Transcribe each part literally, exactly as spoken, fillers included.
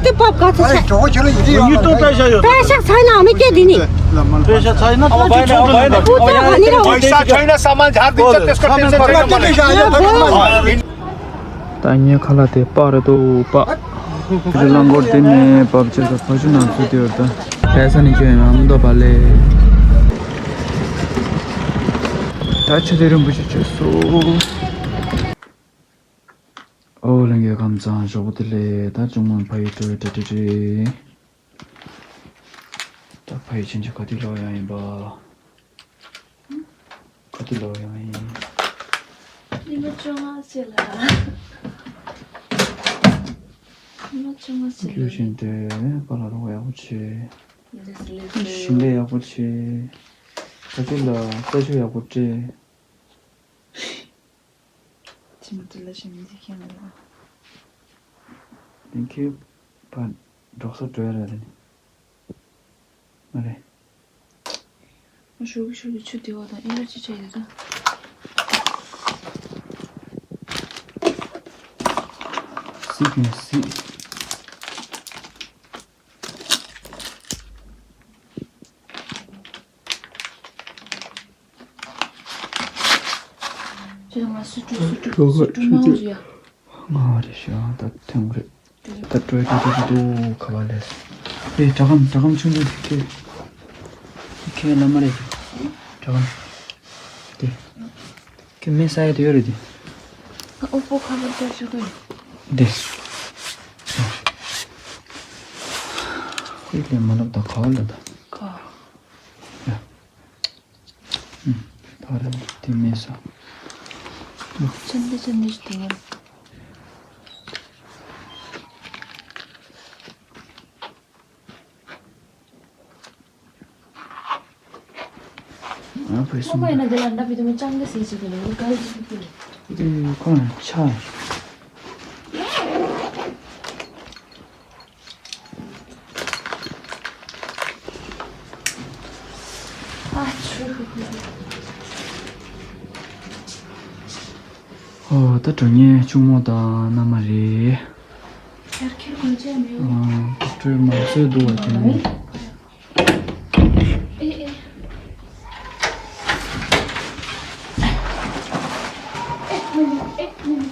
त्यो पप गर्छ। भाइ, ढोको खेलो हिँडी यो। यो त पैसा यो। पैसा छैन, हामी के दिने? पैसा छैन, त चाहिँ छोड्नु पर्छ। पैसा छैन, सामान झारिदिन्छ, त्यसको टेन्सन छैन मलाई। त ཉེ་ཁ་ལ་དེ་པ་རེད་དོ་པ། རི་ལང་གོར་དེ་ནས་པབ་ཅེ་ད་ཕ་ཆུ་ནང་ཚུད་དེ་ཡོད་ད། ལྷ་ས་ནས་ཁྱོད་ཡང་མདོ་པ་ལས། ད་ཆུ་དེ་རིན་པོ་ཆེ་ཆུ་སོ། ཨོ་ལྷན་རྒྱས་ཁམས་བཟང་། ཞོགས་པ་བདེ་ལེགས། ད་ཅུང་མང་ཕ་ཡུལ་འགྲོ་བའི་གྲ་སྒྲིག་རེད། ད་ཕ་ཡུལ་ཕྱིན་ཆད་ག་དུས་ལོག་ཡང་ཡིན་པ། ག་དུས་ལོག་ཡང་ཡིན། ཉི་མ་བཅོ་ལྔ་ཕྱིན་ལ། ཉི་མ་བཅོ་ལྔ་ཕྱིན་ལ། རྒྱུ་བཞིན་དུ་པཱ་ལགས་རོགས་ཡག་པོ་བྱེད། ལགས་སོ། ཞིང་ལས་ཡག་པོ་བྱེད། ད་ཅི་ལ་རྩྭ་ཆུ་ཡག་པོ་སྤྲད། ཁྱིམ་དུ་ལ་ཞིམ་འདི་ཁྱེད་ལ། ལིང་ཁེ་བ་འབྲོག་ས་འགྲོ་ཡ་ར་རེད། མ་རེད། ཞོགས་ཀྱི་ཞོགས་ཀྱི་ཆུ་དེ་བ་དང་ཨི་ལ་ཅི་བྱ་ཡོད་ད། སྲིད་ཀྱི་སྲིད། ཁྱེད་ང་སུ་ཀྲུ་སུ་ཀྲུ་སུ་ཀྲུ་མང་ཡ། ང་རེ་ཤ་ད་ཐེངས་རེ། ད་ཀྲོའི་ཀྲོའི་ཀྲོའི་ཀྲོའི་ཀྲོའི་ག་བ་ལས། དེ་དྲ་ཁམ་དྲ་ཁམ་ཆུང་ཆུང་དེ་ཁེ། ཁེ་ལ་མ་རེད། དྲ་ཁམ། དེ། ཁེ་མེ་ས་ཡ་དེ་ཡོད་རེད་དེ། ཨོ་པོ་ཁ་བ་ཏོ་ཞུ་གི། དེ། ཁོས་ལས་མ་ལབ་ད་ག་བ་ལ་ད། ག་ད་རེད་དེ་མེད་ས། ཅན་དེ་ཅན་དེ་ཞིག་དེ་ངེམ། ཨ་ཕའི་སོང་། ཨ་མ་ཡིན་ན་དེ་ལ་འདྲ་བི་དུ་མི་ཅང་གི་སྲིད་ཅིག་དེ་ལ་གལ་ཅིག་དེ། དེ་ཁོ་ན་ཆ། ཨོ་ད་གྲོ་ཉེ་གཅུང་མོ་དང་མནའ་མ་རེད། ཁེར་ཁེར་གོན་ཆ་མེད། ཨ་སྤྲོས་མ་བཟོས་འདུག་བ་དེ་ནི། ཨེ་ཨེ། ཨེ་མི་ནི་ཨེ་མི་ནི།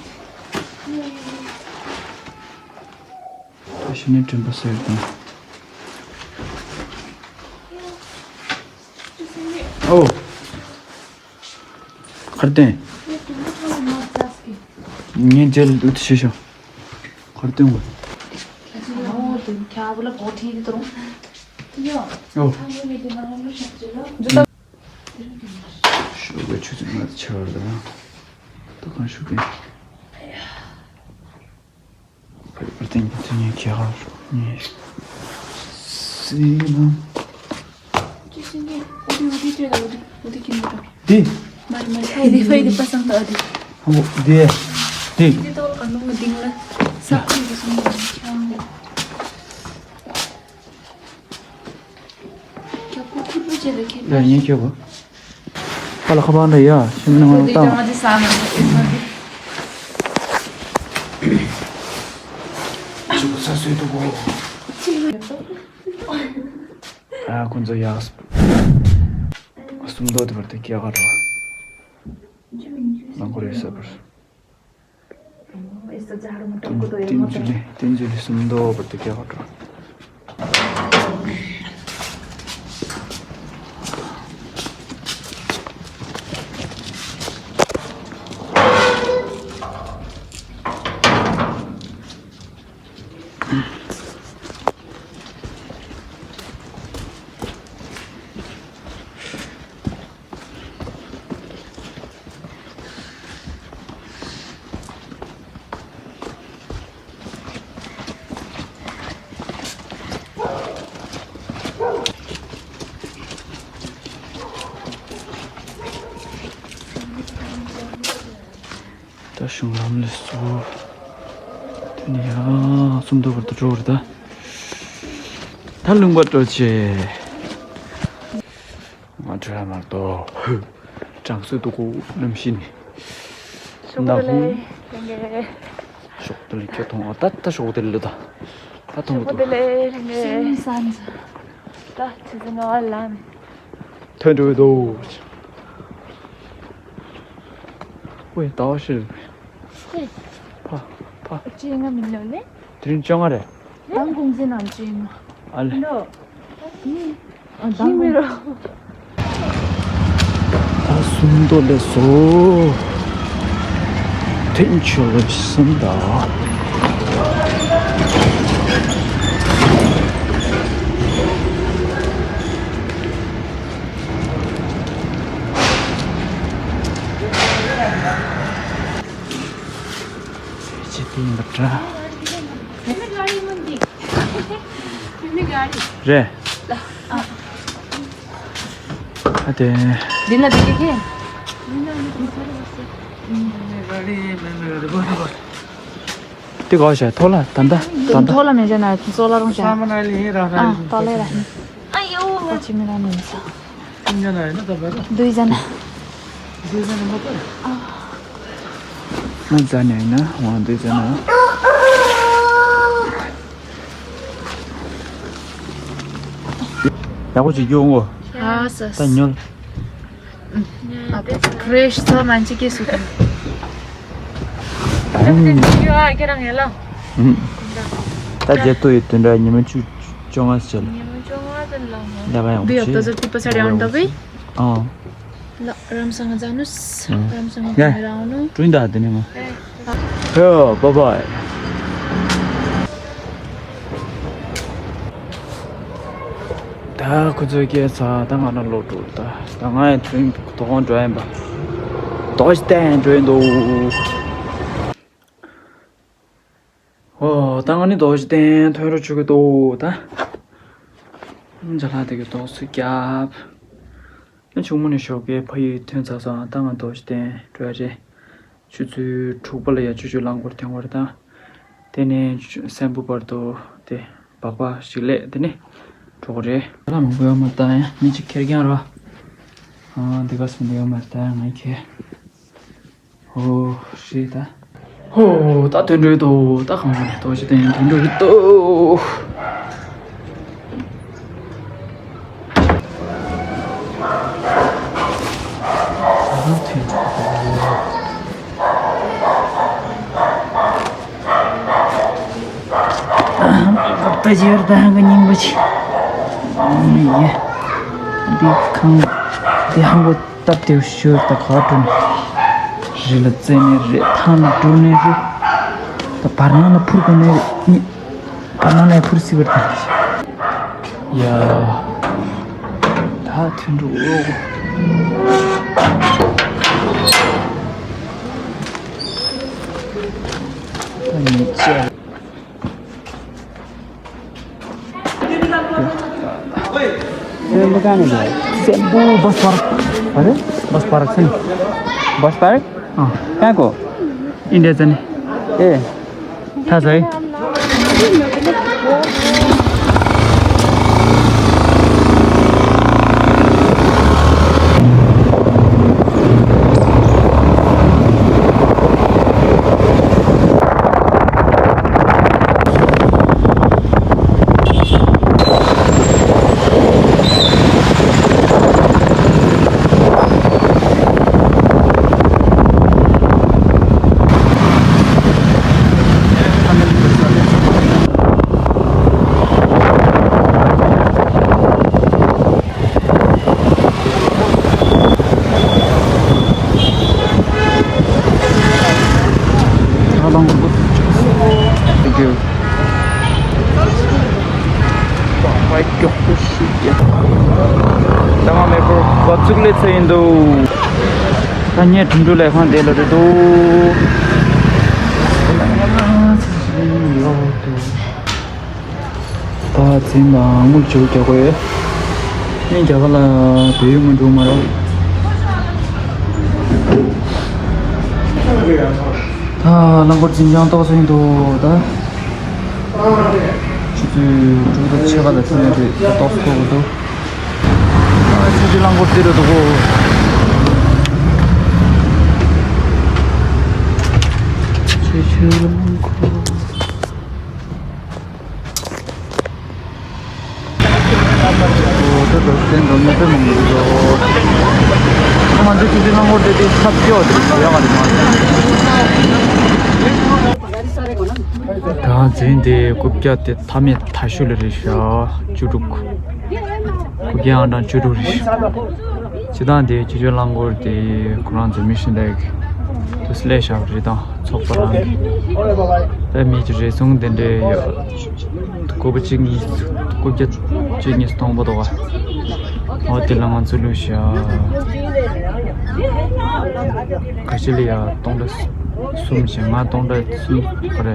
ད་ཤི་ནས་དྲན་པ་གསོས་དང་། ཨོ། གར་བསྟན། ངས་མཇལ་འདུག་ཤེས་ཤོག་གར་བསྟན་གོ། ཨོ། ཤོག་གི་ཆུ་ཚོད་ལྔ་དང་ཕྱེད་ཀར་ལ་ཡང་ད་གང་ཞུ་གི། ཕར་ཕར་སྟེང་གི་དེ་ནས་ཁྱེད་ཧ་ཤོག་ངས་སྲིད་ལམ། ཅི་ཟིན་གི་འོ་དེ་འོ་དེ་ཅོས་ལ་འོ་དེ་འོ་དེ་ཁྱེད་མི་དང་། དེ། མ་རེད་མ་རེད་ཕ་ཡི་དེ་ཕ་ཡི་དེ་པ་སང་ད་འོ་དེ། ཧ་མོ་དེ། དེ། དེ་ཏོ་ག་ནོ་མི་དིང་ལ་ས་ཁུལ་གི་སོང་གི་ཁྱེད་ཧ་མོ། རྒྱབ་ཁུག་ཁུར་པོ་བྱས་ལ་ཁྱེད་ཡ་ཡིན་ཁྱོད་གོ། ཁ་ལ་ཁ་པར་འདྲ་ཡ་ཤི་མི་ནང་ལ་བཏང་། ཨ་ཁོ་ཚོ་ཡག་སུམ་མདོ་དེ་བར་དུ་སྐྱེལ་ག་འགྲོ། ནང་ཁོ་རེ་ས་བར། བསྟན་འཛུལ་ལས་བསྟན་འཛུལ་ལས་སུམ་མདོ་བར་དུ་སྐྱེལ་ག་འགྲོ། ད་གཞུང་ལམ་ལས་སུ། དེ་ནས་ཡང་སུམ་མདོ་བར་དུ་འགྲོ་བར་ད། ད་ལུང་པ་སྤྲོ་ཆེ། ང་བྲོས་ཡ་མ་གཏོགས། གྲང་སོས་འདུག་གོ་གནམ་གཤིས་ནི། ཞོགས་པ་ལས་ལྷན་རྒྱས། ཞོགས་པ་ལས་ཁྱོད་མཐོང་ཨ་ད་ད་ཞོགས་པ་དེ་ལོས་ད། ད་མཐོང་གི་འདུག་སེམས་སང་། ད་ཆུ་ཚོད་ལྔ་པ་ལམ། ཐོན་འགྲོ་གི་འདུག་ཝེ་ཟླ་བ་ཤི། ཧེ། ཕ། ཕ། བཅོ་ལྔ་མིན་ལོ་ལེ། དེ་རིང་བཅོ་ལྔ་རེད། ད་གུང་སེང་ནང་བཅོ་ལྔ། ཨ་ལེ། ལོ། ཨ། ད་ཤི་མི་རོ། ད་སུམ་མདོ་ལས་སོ། ཐེངས་ཆོ་ལོ་སུམ་ད། ཕལ་ཆེར་དེ་ཡིན་པ་འདྲ། རེད། ཨ་དེ། འདི་ན་འདི་གི་ཁྱེད། དེ་ག་བྱས་ཐོག་ལ་ད་ལྟ་ད་ལྟ། ཐོག་ལ་མེད་ཅེ་ན་ཙོ་ལ་རུང་བྱ། ཨ་ཏོ་ལེ་ར། ཨ་ཡོ། ཁོ་ཆི་མི་ར་མིན་ས། འདུས་ཟེར་ན། ང་ཟ་ནས་ཡིན་ན་འོང་འདུས་ཟེར་ན། ཡག་པོ་ཅིག་རྒྱུགས་འོང་། ཨ་ས་ས། ད་ཉོལ། ཨ་ཕ་ཕ་རེ་ཤི་ཚོ་མན་ཅི་ཀེ་སུ་ཏན། ཨུམ། ཡོ་ཨ་ཁྱེད་རང་ཡ་ལ། ཨུམ། ད་རྒྱལ་ཏོ་ཡི་དོན་འདྲ་ཉི་མ་བཅུ་བཅོ་ལྔ་ཟེར་ལ། ཉི་མ་བཅོ་ལྔ་ཙམ་ལ་ང་། ལ་ག་ཡང་འདི་ཡོད་ད་ཟེར་ཏི་པ་ས་རེ་ཨང་ད་བི། ཨང་། ལ་རམ་སང་ང་ཛ་ནུས། ཨང་། རམ་སང་ང་ཡ། ཁོ་རང་ནུ། ཀྲུང་ད་དེ་ནི་ང་། ཧེ། ཧེ་བྷའི་བྷའི། ད་ཁོ་ཚོའི་སྐད་ཆ་ད་ང་ན་ལོག་འགྲོ། ད་ད་ང་ཡང་དོན་དོ་དགོང་འགྲོ་ཡིན་པ། རྡོ་ཞིག་བསྟན་འགྲོ་ཡིན་འདུག་ཨོ། ད་ང་ནི་རྡོ་ཞིག་བསྟན་ཐོན་རོགས་བྱེད་ཀྱི་འདུག་ད་ཅ་ལག་དེ་གི་རྡོ་སུ་རྒྱབ། ཆུང་མ་ནས་ཞོགས་ཀས་ཕ་ཡུལ་ཐོན་ཚར་སོང་། ད་ང་རྡོ་ཞིག་བསྟན་འགྲོ་ཡ་རེད། ཆུ་ཚོད་དྲུག་པ་ལ་ཡ་ཆུ་ཆུ་རླངས་འཁོར་ཐོན་པ་རེད། ད་དེ་ནས་སེམས་པོ་བར་དུ་དེ་སྦག་སྦག་ཞིག་ལས་དེ་ནས་འགྲོ་གི་རེད། ད་མང་པོ་ཡོད་མ་ད་ཡང་མི་གཅིག་ཁེར་རྐྱང་རེད་བ། ཨ་འདི་ག་སོང་འདི་ག་མ་ད་ཡང་ང་ཁེ། ཧོ་ཧྲི་ད། ཧོ་ད་དོན་འགྲོ་ཡོད་དོ། ད་གང་ག་ནས་རྡོ་ཞིག་བསྟན་དོན་འགྲོ་ཡོད་དོ། ད་ཇེར་ད་ཧང་གི་རྙིང་པ་ཆེ། ཡེ། འདི་ཁང་འདི་ཧང་གོ་སྟབས་བདེ་ཞོར་ད་ག་འགྲོ་ནས་རི་ལ་རྩེ་ནས་རེད། ཐང་ལ་འགྲོ་ནས་རེད། ད་བར་སྣང་ལ་འཕུར་དགོས་ནས་རེད། བར་སྣང་ལ་འཕུར་སྲིད་པར་ད། ཡ། ད་ཐུན་འགྲོ། ད་ཉེ་ཆར། སེམས་པོ་ག་ནས་ལ། སེམས་པོ་བ་སྤར། ཨ་རེ། བ་སྤར་སེམས། བ་སྤར། ཨ། ཀ་གོ། ཨིན་ཌི་ཡ་ཙ་ནི། ཨེ། ཐ་ཚའི། Thank you. ད་ང་མེ་འཁོར་འགོ་བཙུགས་སླེབས་ཚར་ཡིན་འདུག་ད་ངས་ཁྲིན་ཏུའུ་ལས་ཁང་དེ་ལ་རེད་འདུག་ད་འཛིན་དང་དངུལ་བཅུ་རྒྱག་དགོས། ངས་རྒྱ་གར་ལ་བོད་ཡིག་དངོས་འབྲུག་མ་རེད། ད་རླངས་འཁོར་འཛིན་བྱང་ཏོག་ཙམ་ཡིན་འདུག་ད་ཆུ་ཚོད་དྲུག་དང་ཕྱེད་ཀ་ལ་ཐོན་ཡོད་རེད། ད་ཏོག་ཙམ་ཐོག་གི་འདུག་ད་ཆུ་ཚོད་རླངས་འཁོར་འདི་རུ་འདུག་གོ། ཆུ་ཚོད་རླངས་འཁོར། ད་ང་ཚོའི་ཆུ་ཚོད་རླངས་འཁོར་དེ་དེ་ཁྱབ་སྐྱོ་དེ་རེད་ཡག་ག་རེད་མ། ད་འཛིན་དེ་རྐུབ་བཀྱག་དེ་མཐའ་མའི་མཐའ་ཤོས་ལ་རེད་ཤག་བཅུ་དྲུག་རྐུབ་བཀྱག་ཨང་གྲངས་བཅུ་དྲུག་རེད་ཤག་སྤྱི་བཏང་དེ་ཆུ་ཚོད་རླངས་འཁོར་དེ་ཁོ་རང་ཚོ་མི་ཤི་འདྲ་གི་དུ་སླེབས་བཞག་རེད། དང་ཚོགས་པ་རང་གི་ད་མི་གི་རེ་ཟུང་དེ་འདྲའི་ཡོད། རྐུབ་བཀྱག་གཅིག་གཉིས། རྐུབ་བཀྱག་གཅིག་གཉིས་སྟོང་པོ་འདུག་ག་འོ་དེ་ལ་ང་ཚོ་ལུས་ཤག་ཁ་ཤས་ལ་ཡ་སྟོང་ཕྲག་གསུམ་བྱས། ང་སྟོང་ཕྲག་གསུམ་ག་རེ།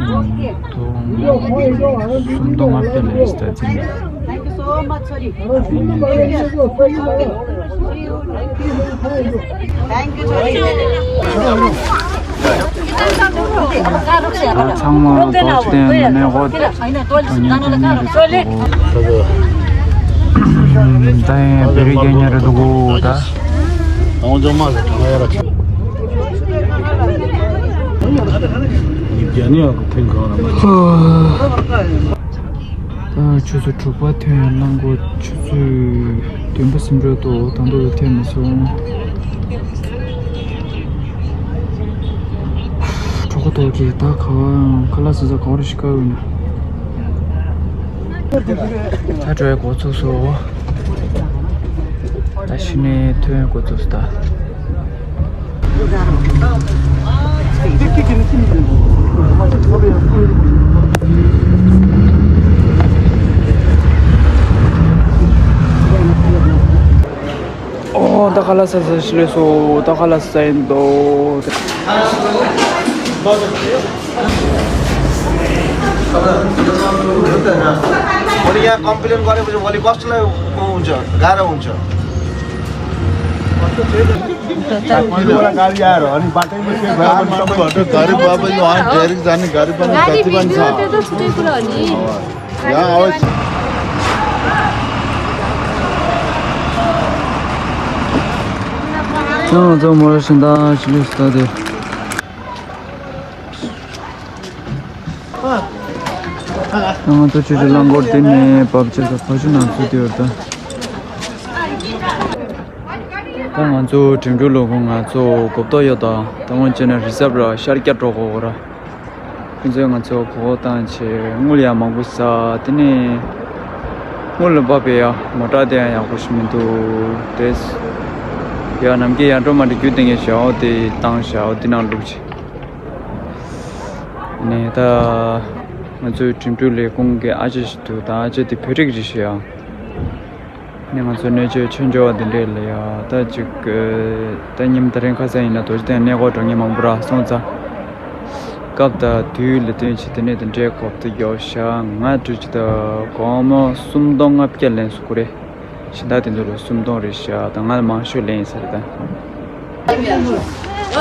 ཨུམ། སྟོང་གསུམ་སྟོང་ལྔ་བརྒྱ་ལས་ད་ཚིག་ནས། Thank you so much, sorry. Thank you, sorry. ད་ཚང་མ་རྡོ་རྗེ་གདན་ནས་ཧོ། དོན་སྙིང་དོན་སྙིང་རེད་འདུག་གོ། ད་ཡང་བེ་རི་རྒྱག་མཁན་རེད་འདུག་གོ་ད། ད་ཆུ་ཚོད་དྲུག་པ་ཐོན་ཡང་གནང་གོ། ཆུ་ཚོད་བདུན་པ་ཟིན་འགྲོ་འདུག་ད་དུང་ཐོན་མ་སོང་། གྲོད་ཁོག་ལྟོགས་ཀྱི་ད་ག་བ་ཁ་ལག་ཟ་ས་ག་བ་རེ་ཞིག་དཀའ་ཡོད་ན། ད་འགྲོ་ཡ་འགོ་ཚུགས་སོང་། ད་ཕྱི་ནས་ཐོན་འགོ་ཚུགས་སོང་ད། ཨོ་ད་ཁ་ལག་ཟ་ས་ཞིག་སླེབས་སོང་། ད་ཁ་ལག་ཟ་ཡིན་འདུག और यहाँ कम्प्लेन गरे पछि भोलि कसलाई उ हुन्छ, गाह्रो हुन्छ। गाडी आएर अनि बाटैमा के गाडी बाबा यो आज डाइरेक्ट जाने गाडी पनि गाडी जति पनि छ। बिग्रियो त्यो त छुट्टै कुरा हो नि। यहाँ आवाज ཚང་མ་ཚང་མ་ར་ཤིན་ད་ཤི་ལུས་ད་དེ། ང་ཚོ་ཆུ་ཆུ་རླངས་འཁོར་དེ་ནས་བབས་ཆེ་ས་ཕ་ཆུ་ནང་ཚུད་དེ་ཡོད་ད། ད་ང་ཚོ་འགྲིམ་འགྲུལ་ལོ་ཁོང་ང་ཚོ་གོ་བརྡ་ཡོད་ད། ད་ངོ་བྱས་ན་རི་སབ་ར་ཤར་རྒྱག་འགྲོ་དགོས་གོ་ར། ཁོང་ཚོས་ང་ཚོ་གོ་བརྡ་བཏང་བྱས་དངུལ་ཡང་མང་པོ་ཟ། དེ་ནས་དངུལ་ལ་བབས་པའི་ཡ་མོ་ཊ་དེ་ཡང་ཡག་པོ་ཞིག་མི་འདུག་དེས་ཡ་ནམ་རྒྱུན་ཡར་འགྲོ་མར་འགྲོ་རྒྱུ་དེ་ངས་ཞའོ་དེ་བཏང་ཞའོ་དེ་ནང་བླུགས་བྱས། ནས་ད་ང་ཚོའི་འགྲིམ་འགྲུལ་ལས་ཁུངས་ཀྱི་ཨ་ཅེ་ཞིག་འདུག་ད་ཨ་ཅེ་དེ་བོད་རིགས་རེད་ཤག་ཡ། ནས་ང་ཚོ་གནས་མཆོད་ཆོས་འབྱོར་བ་འདི་འདྲས་ལ་ཡ་ད་ཅིག་ད་ཉིན་དེ་རིང་ཁ་སང་ཡིན་ན་རྡོ་རྗེ་གདན་གནས་སྐོར་འགྲོ་མཁན་མང་པོ་རག་སོང་ཙང་། སྐབས་དང་དུས་ལ་བསྟུན་བྱས་དེ་ནས་དེ་འདྲའི་གོ་བརྡ་ཡོད་ཤག་ང་འགྲོ་ཅི་ད་སྒོར་མོ་སུམ་སྟོང་ལྔ་བརྒྱ་ལེན་སོང་གོ་རེད། སྦྱིན་བདག་དེ་ཚོ་ལ་སུམ་སྟོང་རེད་ཤག་ད་ང་ལ་མང་ཤོས་ལེན་ཡིན་ས་རེད་ད། ད་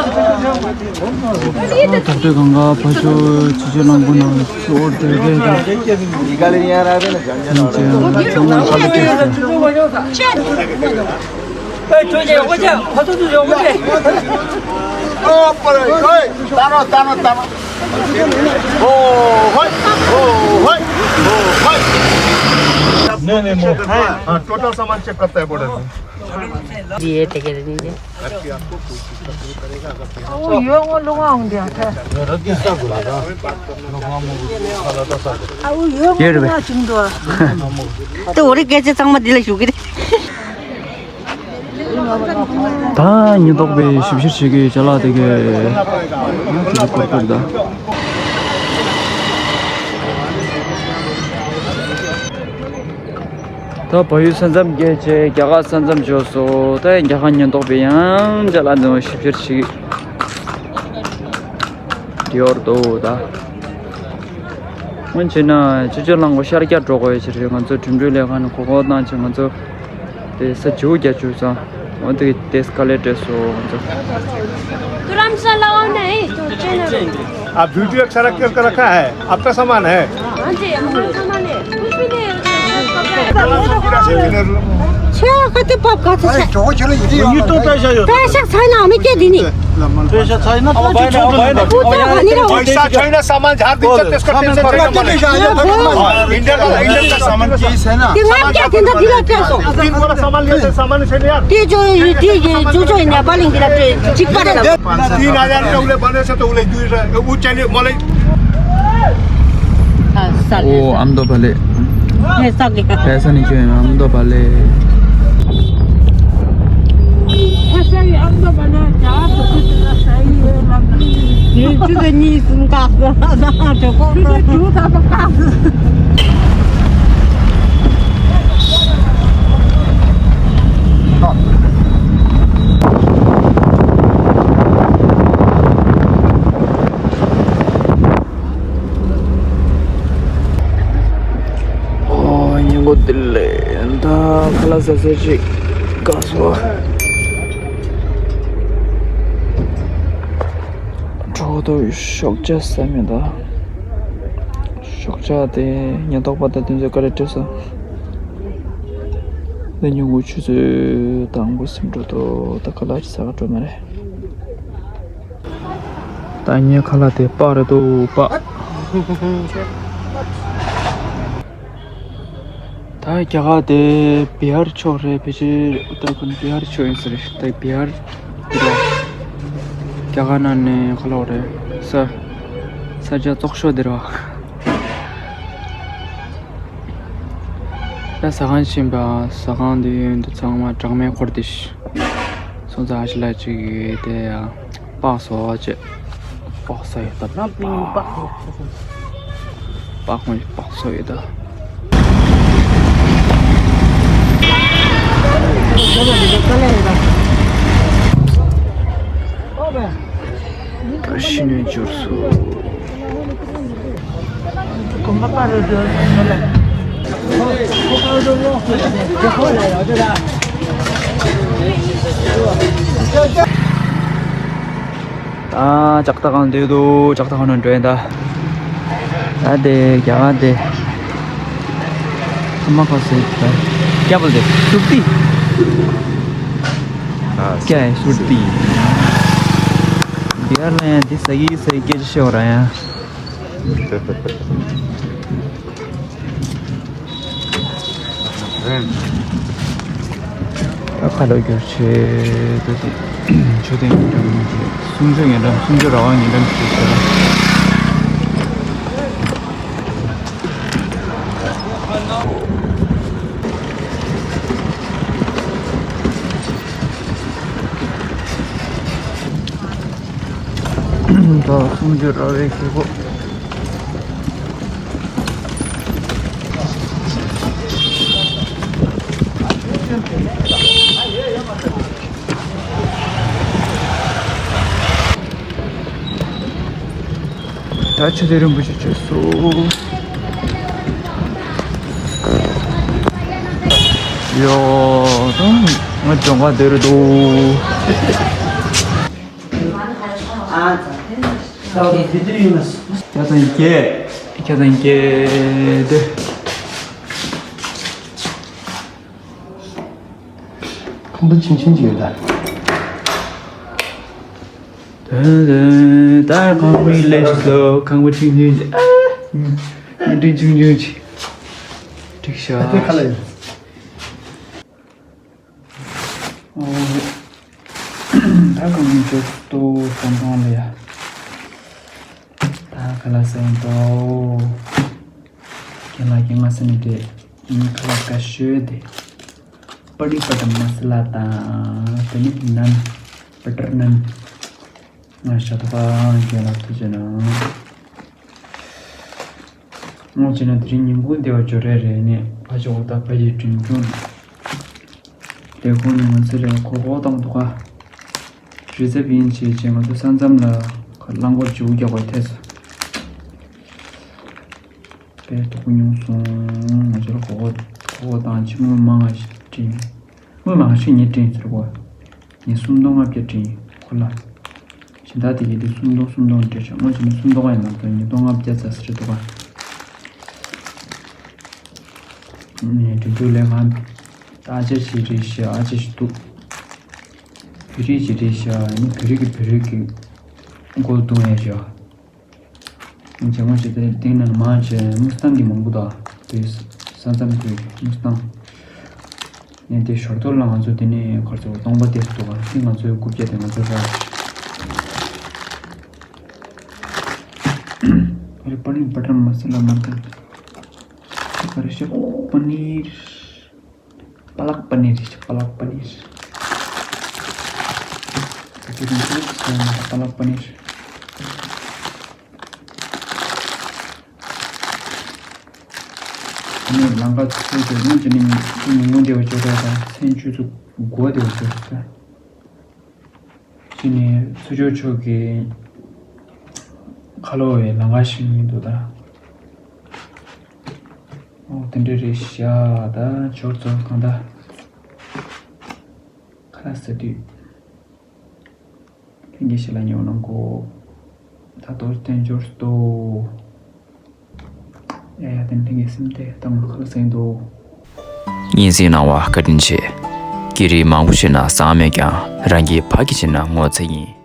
ལྟ་གང་ག་ཕ་ཆོས་ཆུ་ཆུ་རླངས་འཁོར་ནང་ཤོར་དེ་རེད་ད། ཚང་མ་ཁ་ལ་སྐྱེས་སོང་། नहीं, नहीं, वो, हाँ, टोटल सामान चेक करता है बॉर्डर में। दिए थे के नहीं। ད་ཉེན་རྟོག་པས་ཞིབ་བཤེར་བྱེད་ཀྱི་ཅ་ལག་དེ་གས་ཡང་ཁྱེད་ཀྱི་སྐོར་སྐོར་ད། ད་བལ་ཡུལ་ས་མཚམས་བརྒལ་བྱས་རྒྱ་གར་ས་མཚམས་འབྱོར་སོང་། ད་རྒྱ་གར་ཉེན་རྟོག་པས་ཡང་ཅ་ལག་འདི་ཞིབ་བཤེར་བྱེད་ཀྱི་ཡོད་འདུག་ད། སྔོན་བྱས་ན་ཆུ་ཆུ་རླངས་འཁོར་ཤར་རྒྱག་འགྲོ་དགོས་ཡོད་ཕྱིར་ང་ཚོ་འགྲིམ་འགྲུལ་ལས་ཁང་ནས་གོ་སྐབས་བཏང་བྱས་ང་ཚོ་དེ་ས་བྱིའུ་རྒྱག་བཅུག་ཙང་འོ་དེ་དེ་དཀའ་ལས་འཕྲད་སོང་ང་ཚོ། तो राम सर लगाओ ना, है तो चैनल। आप वीडियो अच्छा रख कर रखा है, आपका सामान है। हाँ जी, हमारा सामान है, कुछ भी नहीं है। ཁྱེད་ཁ་དེ་པབ་ག་ཚོད་ཆགས། ད་ཤག་ཚ་ན་མི་སྐད་དེ་ནི། ད་ཤག་ཚ་ན་ད་ཆོག་ཆོག་ནི་པ། པུ་ཏ་ག་ནི་ར་བ། पैसा छैन, सामान झारिदिन्छ, त्यसको टेन्सन छैन मलाई। इन्डियाको, इन्डियाको सामान के छैन। त्यो नाम क्या थियो त? दिला क्या सो? दिन बोला सामान लिन्छ, सामान छैन यार। त्यो जो, त्यो, यो जो, जो नेपाली दिला, त्यो चिक परेन। तिन हजार त उसले भनेछ त, उसले दुई हजार, ऊ चाहिँ नि मलाई ओ, आम्दो भले। पैसा नहीं चाहिए, आम्दो भले। ཨོ། ཉིན་གུང་བདེ་ལེགས། ད་ཁ་ལག་ཟ་ས་ཅིག་དགའ་སོ། གྲོགས་དུ་ཞོགས་ཇ་ཟ་མེད་ད། ཞོགས་ཇ་དེ་ཉེན་རྟོག་པ་དང་དེ་ཚོས་ག་རེ་སྤྲད་སོང་། ད་ཉིན་གུང་ཆུ་ཚོད་དང་པོ་ཟིན་འགྲོ་འདུག་ད་ཁ་ལག་ཅིག་ཟ་ག་འགྲོ་ན་རེད། ད་ངའི་ཁ་ལག་དེ་སྤགས་རེད་འདུག་སྤགས། ད་རྒྱ་གར་དེ་བི་ཧར་ཕྱོགས་རེད། ཕལ་ཆེར་ཨུ་ཏར་ཁན་བི་ཧར་ཕྱོགས་ཡིན་ས་རེད། ད་བི་ཧར་དེ་ར་རྒྱ་གར་ནང་ནས་ཁ་ལོག་རེད། ས་ས་ཆ་བཙོག་ཤོས་དེ་ར། ད་ཟ་ཁང་ཕྱིན་པ། ཟ་ཁང་དེ་ཡོད་འདུག་ཚང་མ་གྲངས་མེད་འཁོར་ཏེ་ཤི། སོང་ཙང་ཨ་ཅེ་ལགས་ཅིག་གིས་དེ་ཡང་སྤགས་སོ་ཅེས། སྤགས་ས་ཡོད་ད། སྤགས་སྤགས་ཁོང་སྤགས་སོ་ཡོད་ད། ད་ཤི་ནས་འབྱོར་སོང་། ད་ལྕགས་རྟ་ཁང་འདི་འདུག་ལྕགས་རྟ་ཁང་ནང་འགྲོ་ཡིན་ད། ད་དེ་རྒྱ་གར་དེ། ཁ་མ་ཁ་སེ་ད། क्या बोलते हैं? सुरती। क्या है सुरती? बिहार में दिस सही सही के शो रहा है। ད་ཁ་ལོ་སྒྱུར་བྱེད་དུ་དེ་ཆོས་ལྡན་ཉེ་འགྲམ་གྱི་གསུང་ཆོས་ཉེ་འགྲམ་གསུང་ཆོས་ར་བ་ཉེ་འགྲམ་ཞིག་བྱེད། ད་གསུང་ཆོས་ར་བའི་གི་གོ། ད་ཆུ་ཚོད་རིང་པོ་ཞིག་བྱས་སོང་། ཡོ། ད་ང་གྱོང་ཁ་བདེ་རུ་འདུག་ཁྱེད་དང་གྱེས། ཁྱེད་དང་གྱེས་ཏེ། ཁང་པ་ཆུང་ཆུང་ཅིག་ཡོད་ད། དོན་དོན་ད་ཁང་པའི་ལས་སུ་ཁང་པ་ཆུང་ཆུང་ཅིག་ཨ། ཉིན་སྤྲིན་ཆུང་ཆུང་ཅིག་འགྲིག་ཤག་ཨ་དེ་ཁ་ལ་ཡོད། ཨོ། ད་ཁང་པའི་ཆུ་ཏོ་ཙམ་ཐང་ལ་ཡ། ད་ཁ་ལག་ཟ་ཡིན་ཏོ། རྒན་ལགས་ཀྱིས་ང་ས་ནས་དེ་ཁ་ལག་ཁ་ཤོས་དེ། པ་ཏི་པ་ཏ་མ་ས་ལ་དང་དེ་ནི་ནན། བ་ཊར་ནན། ང་ཤ་ཐོག་ཁ་རྒན་ལགས་ཐུགས་རྗེ་གནང་། ངོ་བྱས་ན་དེ་རིང་ཉིན་གུང་བདེ་བ་འབྱོར་རེ་རེ་ནས་ཕ་ཇོ་བོ་དང་ཕ་ཡི་དྲིན་ཆུང་། དེ་ཁོང་ནི་ང་ཚོ་རེ་གོ་གོ་བཏང་འདུག་ག་རི་ཛེབ་ཡིན་བྱས་བྱས་ང་ཚོ་ས་མཚམས་ལ་རླངས་འཁོར་བྱིའུ་རྒྱག་པ་ཐེ་སོང་། དཔེ་སྡུག་པོ་མྱོང་སོང་། ང་ཚོར་གོ་གོ་གོ་གོ་བཏང་ཕྱི་དངུལ་མང་ང་ཞིག་སྤྲད། དངུལ་མང་ང་ཞིག་ངས་སྤྲད་ཟེར་གོ་ངས་སུམ་སྟོང་ལྔ་བརྒྱ་སྤྲད་ཁོ་ལ། སྦྱིན་བདག་དེ་གས་དེ་སུམ་སྟོང་སུམ་སྟོང་སྤྲད་ཤག་དངོས་བྱས་ན་སུམ་སྟོང་ལྔ་ཡིན་མ་གཏོགས་ཉིས་སྟོང་ལྔ་བརྒྱ་ཙམ་ཟེར་འདུག་ག་ནས་དུས་དུས་ལས་ང་ཨ་ཅག་ཅིག་རེད་ཤག་ཨ་ཅག་ཅིག་འདུག་བོད་རིགས་ཅིག་རེད་ཤག་ཨ་ནི་བོད་རིགས་ཀྱི་བོད་རིགས་ཀྱི་མགོ་རྡུང་ཡ་ཤག་ང་ཚོ་ངོ་ཤེས་དེ་སྟེང་ན་མང་ཆེ་མུ་སི་ཏང་གི་མང་པོ་དང་དེ་ས་མཚམས་ཁུལ་མུ་སི་ཏང་ནས་དེ་ཞོར་ཐོག་ལ་ང་ཚོ་དེ་ནས་ཁར་ཚོ་སྟོང་པ་དེ་འདུག་ག་དེ་ང་ཚོའི་རྐུབ་བཀྱག་དེ་ང་ཚོ་རག་ཨ་རེ་པ་ནི་བ་ཊར་མ་སི་ལ་མ་ཏི་ཁ་རེ་ཤ་པ་ནིར། པ་ལག་པ་ནིར། པ་ལག་པ་ནིར། ད་དེ་རིང་ཚོ་ཟ་ཡ་མ་རེད། པ་ལག་པ་ནིར། ཨ་ནི་ལམ་ཁ་ཚོས་ཚོ་སྔོན་ཆད་ནས་ཉུང་ཉུང་བདེ་བ་ཅོ་འདྲ་དང་མཚན་ཆུ་ཚོད་དགུ་པ་བདེ་བ་ཅོ་འདྲ། ཅི་ནས་ཚུར་ཕྱོགས་ཕྱོགས་ཀྱི་ཁ་ལོ་བའི་ལམ་ཁ་ཞིག་མི་འདུག་ད། ཨོ་དེ་འདྲ་རེད་ཤག་ད་ཞོར་ཚོ་གང་ལྟར་ཁ་ལག་ཟ་དུས་ལྷན་རྒྱས་ཞིག་ལ་ཉོ་གནང་གོ་ད་དོར་བསྟན་འབྱོར་ཏོ། ཡ་ཡ་ཏན་ཏན་གྱི་སེམས་དེ་ཏང་ཁ་ལ་སེང་དོ། སྙན་སེང་གནང་བ་བཀའ་དྲིན་ཆེ། བརྒྱུད་རིམ་མང་པོ་ཞིག་ན་བཟང་མེད་ཀྱང་རང་གི་ཕ་གི་ཞིག་ན་ངོ་ཚ་ཡིན།